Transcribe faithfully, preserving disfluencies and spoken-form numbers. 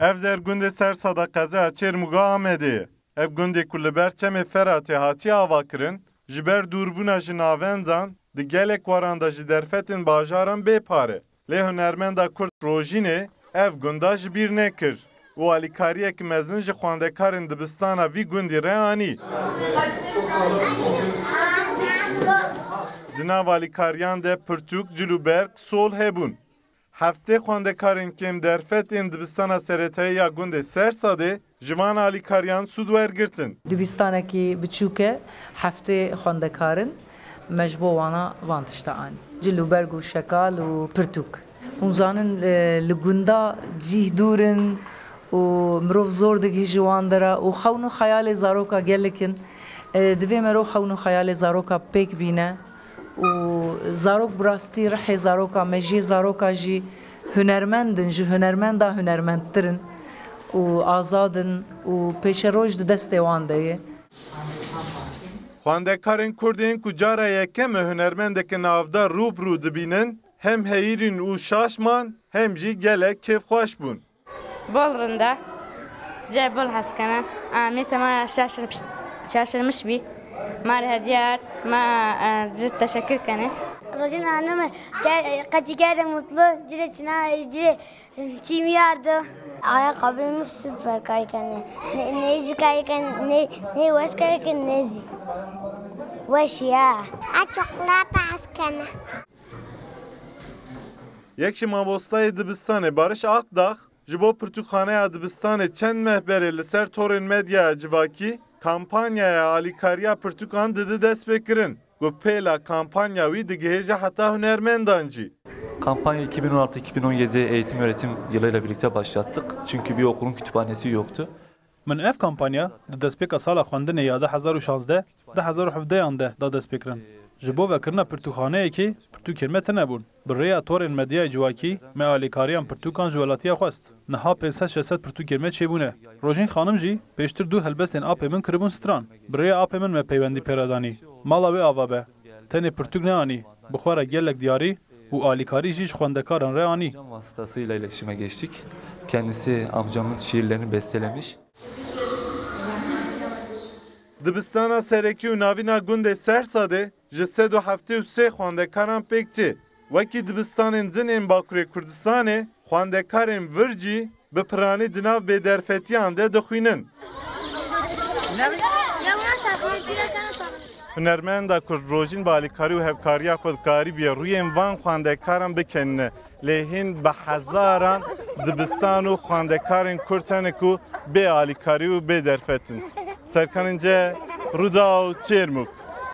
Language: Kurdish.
Ev der gundê Sersada qezeya Çêrmûga Amedê ye. Ev gundê ku li ber Çemê Feratê hatiye avakirin, ji ber dûrbûna ji navendan, di gelek waran de ji derfetên bajaran bê pare. Lê hunermenda Kurd Rojînê ev gunda ji bîr nekir û alîkariyek mezin ji xwendekarên dibistana vî gundî re anî. Di nav alîkariyan de pirtûk, cilûberg, sol hebûn. Heftê xwendekarên kêm derfetên dibistana seretayî ya gundê Sersadê ji van alîkariyan sûd wergirtin. Dibistanekî biçûk e, heftê xwendekar in, me ji bo wana van tişta anî. Cil û berg û şekal û pirtûk. Hûn zanin, e, li gunda cîh dûr in û mirov zor digihîje wan dera û xewn û xeyalê zaroka gelek in. E, divê mero xewn û xeyalê zaroka pêk bîne. Û zarok bi rastî rihê zaroka me, jê zaroka jî hunermend in, ji hunermenda hunermendtir in û azad in û pêşeroj di destê wan de ye. Xwendekarên Kurd ên ku cara yekem e hunermendeke navdar rû bi rû dibînin, hem heyirîn û şaş man, hem jî gelek kêfxweş bûn. Bol rind e. Cê bol hez kene. A, mîse ma şaşirmiş, şaşirmiş bî. Ma re hediye ard, ma, e, ci teşekkür kene. Rojîn Hanım, ce-, qeçîkerde mutlu, cire çina, cire çîmî ardo. Ayakkabımız süper kaykene. Ne, ne zî kaykene, ne, ne weş kaykene, ne zî. Weş ya. A, çikolata hez kene. Yek ji mamostayê dibistanê Barış Akdağ, ji bo pirtûkxaneya dibistanê çend meh berê li ser torên medyaya civakî kampanyaya alîkariya pirtûkan didi destpêkirin, ku pêla kampanya wî digihêje heta hunermendan jî. Kampanya iki bin on altı iki bin on yedi eğitim öğretim yılıyla birlikte başlattık. Çünkü bir okulun kütüphanesi yoktu. Min ev kampanya di destpêka sala xwendinê ya du hezar û şazdeh, du hezar û hevdehan de da destpêkirin. Ji bo vekirina pirtûkxaneyekê, pirtûkên me tune bûn. Bi rêya torên medyayê civakî, me alîkariyan pirtûkan ji welatiya xwest. Niha pênc sed şeş sed pirtûkên me çêbûne. Rojîn Xanim jî pêştir du helbestên apê min kiribûn stran. Bi rêya apê min me peywendî pê re danî. Mala wê ava be. Tenê pirtûk neanî, bi xwe re gelek diyarî û alîkarî jî ji xwendekaran re anî. Amcam vasıtasıyla iletişime geçtik. Kendisi amcamın şiirlerini bestelemiş. Dibistana serekî û navîna gundê Sersadê ji sed û heftê û sê xwendekaran pêk tê. Wekî dibistanên din ên Bakurê Kurdistanê, xwendekarên vir jî bi piranî di nav bêderfetiyan de dixwînin. Hunermenda Kurd Rojîn bi alîkarî û hevkariya xwe dikarîbûye rûyên van xwendekaran bikenine. Lê hîn bi hezaran dibistan û xwendekarên Kurd hene ku bê alîkarî û bê derfet in. Serkan Înce, Rûdaw, Çêrmûg.